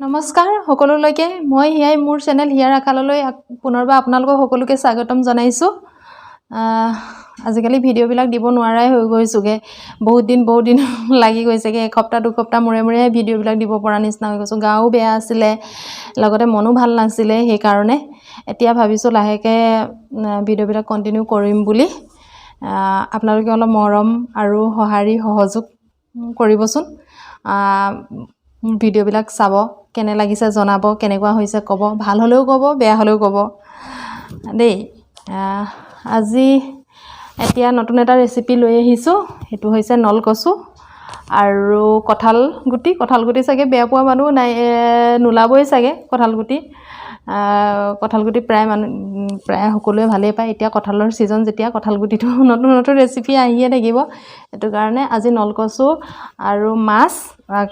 নমস্কাৰ সকলোলৈকে, মই হিয়াই মোৰ চেনেল হিয়াৰ আকাললৈ পুনৰবাৰ আপোনালোকক সকলোকে স্বাগতম জনাইছোঁ। আজিকালি ভিডিঅ'বিলাক দিব নোৱাৰাই হৈ গৈছোঁগৈ। বহুত দিন বহুত দিন লাগি গৈছেগৈ। এসপ্তাহ দুসপ্তাহ মূৰে মূৰেহে ভিডিঅ'বিলাক দিব পৰা নিচিনা হৈ গৈছোঁ। গাও বেয়া আছিলে, লগতে মনো ভাল নাছিলে, সেইকাৰণে এতিয়া ভাবিছোঁ লাহেকৈ ভিডিঅ'বিলাক কণ্টিনিউ কৰিম বুলি। আপোনালোকে অলপ মৰম আৰু সঁহাৰি সহযোগ কৰিবচোন। মোৰ ভিডিঅ'বিলাক চাব, কেনে লাগিছে জনাব, কেনেকুৱা হৈছে ক'ব, ভাল হ'লেও ক'ব, বেয়া হ'লেও ক'ব দেই। আজি এতিয়া নতুন এটা ৰেচিপি লৈ আহিছোঁ। সেইটো হৈছে নলকচু আৰু কঁঠাল গুটি। কঁঠাল গুটি চাগে বেয়া পোৱা মানুহ নাই, নোলাবই চাগে। কঁঠাল গুটি, কঁঠাল গুটি প্ৰায় মানুহ, প্ৰায় সকলোৱে ভালেই পায়। এতিয়া কঁঠালৰ ছিজন যেতিয়া, কঁঠাল গুটিটো নতুন নতুন ৰেচিপি আহিয়ে থাকিব। সেইটো কাৰণে আজি নলকচু আৰু মাছ,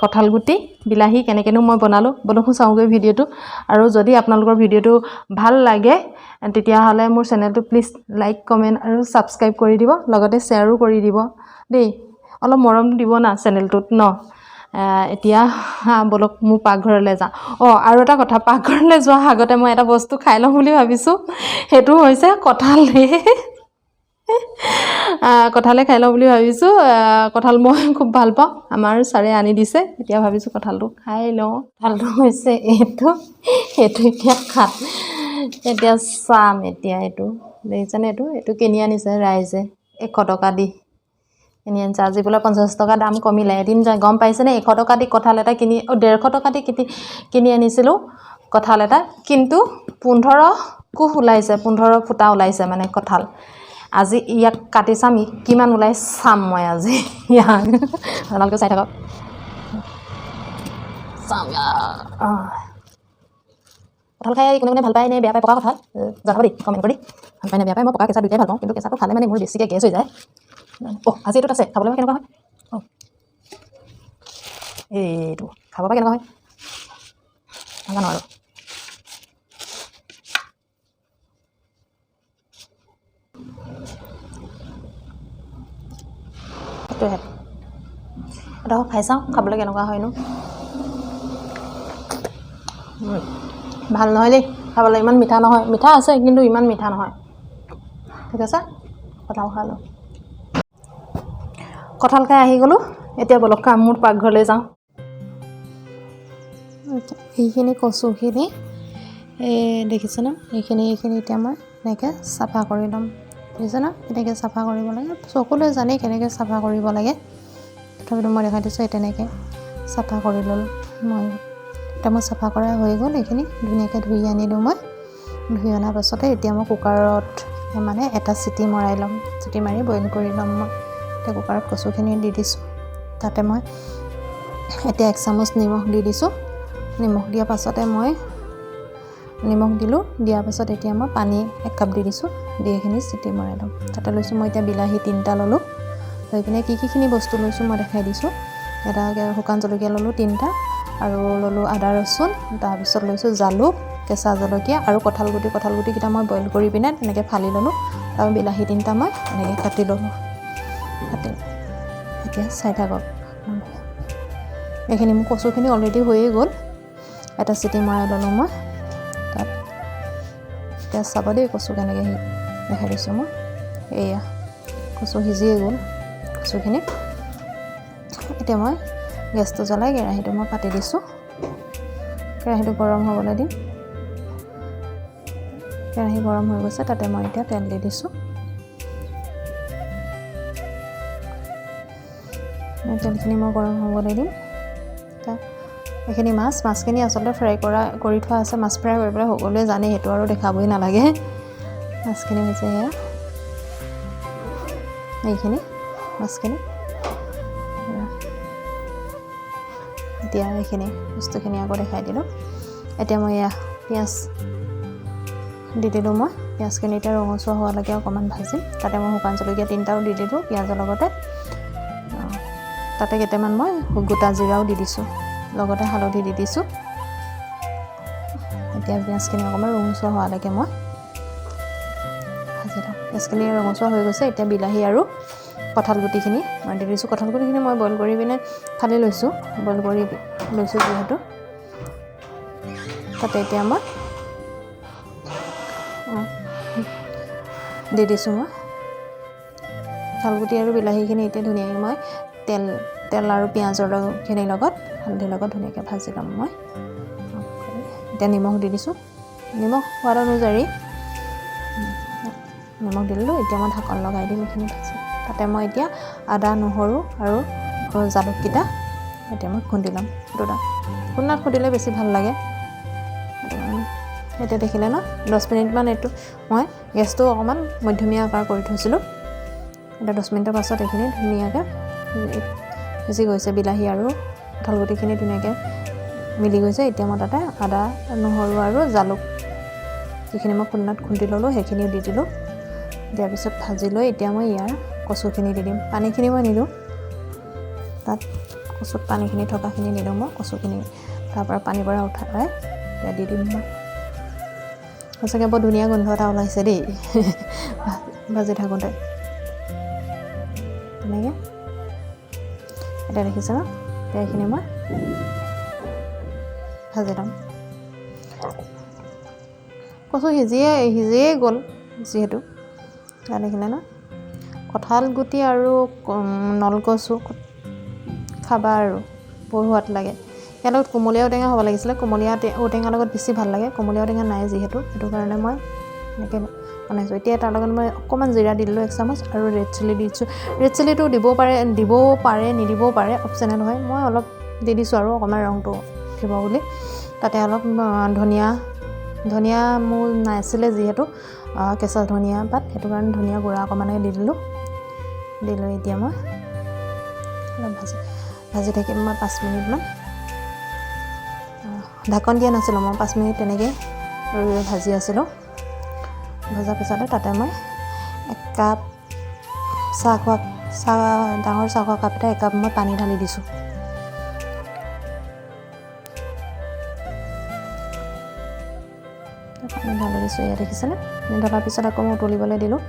কঁঠাল গুটি, বিলাহী কেনেকৈনো মই বনালোঁ, ব'লকচোন চাওঁগৈ ভিডিঅ'টো। আৰু যদি আপোনালোকৰ ভিডিঅ'টো ভাল লাগে, তেতিয়াহ'লে মোৰ চেনেলটো প্লিজ লাইক, কমেণ্ট আৰু ছাবস্ক্ৰাইব কৰি দিব, লগতে শ্বেয়াৰো কৰি দিব দেই। অলপ মৰম দিব না চেনেলটোত ন। এতিয়া ব'লক, মোৰ পাকঘৰলৈ যাওঁ। অঁ, আৰু এটা কথা, পাকঘৰলৈ যোৱাৰ আগতে মই এটা বস্তু খাই ল'ম বুলি ভাবিছোঁ। সেইটো হৈছে কঁঠাল। কঁঠালে খাই লওঁ বুলি ভাবিছোঁ। কঁঠাল মই খুব ভাল পাওঁ। আমাৰ ছাৰে আনি দিছে। এতিয়া ভাবিছোঁ কঁঠালটো খাই লওঁ। কঁঠালটো হৈছে এইটো। এইটো এতিয়া খাম, এতিয়া চাম। এতিয়া এইটো দেখিছেনে? এইটো কিনি আনিছে ৰাইজে, 100 টকা দি কিনি আনিছে। আজি বোলে 50 টকা দাম কমিলে। এদিন গম পাইছেনে, 100 টকা দি কঁঠাল এটা কিনি, অঁ, 150 টকা দি কিনি আনিছিলোঁ কঁঠাল এটা, কিন্তু 15 কোহ ওলাইছে, 15 ফুটা ওলাইছে মানে কঁঠাল। আজি ইয়াক কাটি চাম, ই কিমান ওলাই চাম মই আজি ইয়াক। আপোনালোকে চাই থাকক। চাম। কঁঠাল খাই কোনে কোনে ভাল পায় নে বেয়া পায়, পকা কঁঠাল জনাব দেই কমেণ্ট কৰি। ভাল পায় নে বেয়া পায়? মই পকা কেঁচা দুয়োটাই ভাল পাওঁ, কিন্তু কেঁচাটো খালে মানে মোৰ বেছিকৈ গেছ হৈ যায়। অ' আজি এইটোত আছে, খাবলৈ কেনেকুৱা হয়। অঁ, এইটো খাব পৰা কেনেকুৱা হয় নাজানো আৰু। সেইটোহে এডোখৰ খাই চাওঁ, খাবলৈ কেনেকুৱা হয়নো। ভাল নহয় দেই খাবলৈ, ইমান মিঠা নহয়। মিঠা আছে, কিন্তু ইমান মিঠা নহয়। ঠিক আছে, কঁঠাল খালোঁ। কঁঠাল খাই আহি গ'লোঁ। এতিয়া ব'লক, কাম মোৰ পাকঘৰলৈ যাওঁ। এইখিনি কচুখিনি, এই দেখিছে ন, এইখিনি এতিয়া মই এনেকৈ চাফা কৰি ল'ম। দেখিছে ন কেনেকৈ চাফা কৰিব লাগে? সকলোৱে জানেই কেনেকৈ চাফা কৰিব লাগে, তথাপিতো মই দেখাই দিছোঁ। এই তেনেকৈ চাফা কৰি ল'লোঁ মই। এতিয়া মই চাফা কৰা হৈ গ'ল। এইখিনি ধুনীয়াকৈ ধুই আনিলোঁ মই। ধুই অনাৰ পাছতে এতিয়া মই কুকাৰত মানে এটা চিটি মৰাই ল'ম। চিটি মাৰি বইল কৰি ল'ম মই। এতিয়া কুকাৰত কচুখিনি দি দিছোঁ। তাতে মই এতিয়া এক চামুচ নিমখ দি দিছোঁ। নিমখ দিয়াৰ পাছতে মই নিমখ দিলোঁ। দিয়াৰ পাছত এতিয়া মই পানী এক কাপ দি দিছোঁ। দি এইখিনি চিটি মৰাই ল'ম। তাতে লৈছোঁ মই এতিয়া বিলাহী তিনিটা ল'লোঁ। লৈ পিনে কি কিখিনি বস্তু লৈছোঁ মই দেখাই দিছোঁ। এটা শুকান জলকীয়া ল'লোঁ তিনিটা, আৰু ল'লোঁ আদা ৰচুন, তাৰপিছত লৈছোঁ জালুক, কেঁচা জলকীয়া আৰু কঁঠাল গুটি। কঁঠাল গুটিকেইটা মই বইল কৰি পিনে তেনেকৈ ফালি ল'লোঁ। আৰু বিলাহী তিনিটা মই এনেকৈ কাটি ল'লোঁ। কাটি এতিয়া চাই থাকক। এইখিনি মোৰ কচুখিনি অলৰেডি হৈয়ে গ'ল। এটা চিটি মৰাই ল'লোঁ মই তাত। এতিয়া চাব দেই, কচু কেনেকৈ দেখাই দিছোঁ মই। এয়া কচু সিজিয়ে গ'ল কচুখিনি। এতিয়া মই গেছটো জ্বলাই কেৰাহীটো মই পাতি দিছোঁ। কেৰাহীটো গৰম হ'বলৈ দিম। কেৰাহী গৰম হৈ গৈছে। তাতে মই এতিয়া তেল দি দিছোঁ। তেলখিনি মই গৰম হ'বলৈ দিম। এইখিনি মাছখিনি আচলতে ফ্ৰাই কৰি থোৱা আছে। মাছ ফ্ৰাই কৰিবলৈ সকলোৱে জানে, সেইটো আৰু দেখাবই নালাগে। মাছখিনি হৈছে এয়া, এইখিনি মাছখিনি। এতিয়া এইখিনি বস্তুখিনি আকৌ দেখাই দিলোঁ। এতিয়া মই এয়া পিঁয়াজ দি দিলোঁ। মই পিঁয়াজখিনি এতিয়া ৰঙচুৱা হোৱালৈকে অকণমান ভাজিম। তাতে মই শুকান জলকীয়া তিনিটাও দি দিলোঁ পিঁয়াজৰ লগতে। তাতে কেইটামান মই গোটা জিৰাও দি দিছোঁ, লগতে হালধি দি দিছোঁ। এতিয়া পিঁয়াজখিনি অকণমান ৰঙচুৱা হোৱালৈকে মই ভাজি লওঁ। পিঁয়াজখিনি ৰঙচুৱা হৈ গৈছে। এতিয়া বিলাহী আৰু কঁঠাল গুটিখিনি মই দি দিছোঁ। কঁঠাল গুটিখিনি মই বইল কৰি পিনে ফালি লৈছোঁ, বইল কৰি লৈছোঁ যিহেতু। তাতে এতিয়া মই দি দিছোঁ। মই কঁঠালগুটি আৰু বিলাহীখিনি এতিয়া ধুনীয়াকৈ মই তেল তেল আৰু পিঁয়াজৰ খিনিৰ লগত, হালধিৰ লগত ধুনীয়াকৈ ভাজি ল'ম। মই এতিয়া নিমখ দি দিছোঁ, নিমখ সোৱাদ অনুযায়ী নিমখ দি দিলোঁ। এতিয়া মই ঢাকন লগাই দিম, এইখিনি ভাজি। তাতে মই এতিয়া আদা, নহৰু আৰু জালুককেইটা এতিয়া মই খুন্দি ল'ম। খুন্দুনাত খুন্দুনাত খুন্দিলে বেছি ভাল লাগে। এতিয়া দেখিলে ন, 10 মিনিটমান এইটো মই গেছটো অকণমান মধ্যমীয়া আকাৰ কৰি থৈছিলোঁ। এতিয়া 10 মিনিটৰ পাছত এইখিনি ধুনীয়াকৈ সিজি গৈছে, বিলাহী আৰু কঁঠালগুটিখিনি ধুনীয়াকৈ মিলি গৈছে। এতিয়া মই তাতে আদা, নহৰু আৰু জালুক যিখিনি মই খুন্দনাত খুন্দি ল'লোঁ, সেইখিনিও দি দিলোঁ। দিয়াৰ পিছত ভাজি লৈ এতিয়া মই ইয়াৰ কচুখিনি দি দিম। পানীখিনি মই নিদিওঁ তাত, কচুত পানীখিনি থকাখিনি নিদিওঁ মই। কচুখিনি তাৰপৰা পানীৰ পৰা উঠাই এতিয়া দি দিম মই। সঁচাকৈ বৰ ধুনীয়া গোন্ধ এটা ওলাইছে দেই ভাজি থাকোঁতে তেনেকৈ। এতিয়া দেখিছে ন, এতিয়া এইখিনি মই ভাজি ল'ম। কচু সিজিয়ে সিজিয়ে গ'ল যিহেতু। দেখিলে ন, কঁঠাল গুটি আৰু নলকচু খাবা আৰু বৰ সোৱাদ লাগে। ইয়াৰ লগত কোমলীয়া ঔটেঙা হ'ব লাগিছিলে, কোমলীয়া ঔটেঙাৰ লগত বেছি ভাল লাগে। কোমলীয়া ঔটেঙা নাই যিহেতু, সেইটো কাৰণে মই এনেকৈ বনাইছোঁ। এতিয়া তাৰ লগত মই অকণমান জিৰা দি দিলোঁ এক চামুচ আৰু ৰেড চিলি দি দিছোঁ। ৰেড চিলিটো দিবও পাৰে, দিবও পাৰে, নিদিবও পাৰে, অপশ্যনেল হয়। মই অলপ দি দিছোঁ আৰু অকণমান ৰংটো উঠিব বুলি। তাতে অলপ ধনিয়া, ধনিয়া মোৰ নাছিলে যিহেতু কেঁচা ধনিয়া পাত, সেইটো কাৰণে ধনিয়া গুড়া অকণমানে দি দিলোঁ। দি লৈ এতিয়া মই অলপ ভাজি ভাজি থাকিম মই 5 মিনিটমান। ঢাকন দিয়া নাছিলোঁ মই, 5 মিনিট তেনেকৈ ৰৈ ভাজি আছিলোঁ। ভজাৰ পিছতে তাতে মই একাপ চাহ খোৱা চাহ, ডাঙৰ চাহ খোৱা কাপ এটা, একাপ মই পানী ঢালি দিছোঁ। পানী ঢালি দিছোঁ, এয়া দেখিছেনে? পানী ঢলাৰ পিছত আকৌ মই উতলিবলৈ দিলোঁ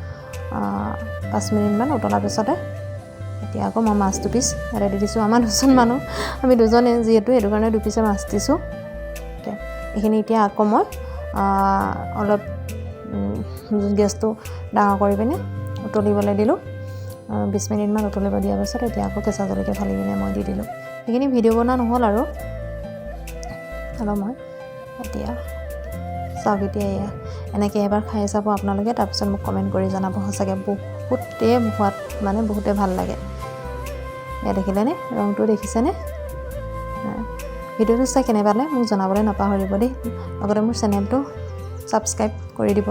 5 মিনিটমান। উতলাৰ পিছতে এতিয়া আকৌ মই মাছ দুপিচ ইয়াতে দি দিছোঁ। আমাৰ দুজন মানুহ, আমি দুজনে যিহেতু, সেইটো কাৰণে দুপিচে মাছ দিছোঁ। এইখিনি এতিয়া আকৌ মই অলপ গেছটো ডাঙৰ কৰি পিনে উতলিবলৈ দিলোঁ। 20 মিনিটমান উতলিব দিয়াৰ পাছত এতিয়া আকৌ কেঁচা জলকীয়া ফালি পিনে মই দি দিলোঁ। সেইখিনি ভিডিঅ' বনোৱা নহ'ল আৰু অলপ মই এতিয়া চাওক। এতিয়া এয়া এনেকৈ এবাৰ খাই চাব আপোনালোকে, তাৰপিছত মোক কমেণ্ট কৰি জনাব। সঁচাকৈ বহুতেই সোৱাদ, মানে বহুতেই ভাল লাগে। এয়া দেখিলেনে? ৰংটো দেখিছেনে? ভিডিঅ'টো চাই কেনে পালে মোক জনাবলৈ নাপাহৰিব দেই। লগতে মোৰ চেনেলটো ছাবস্ক্ৰাইব কৰি দিব।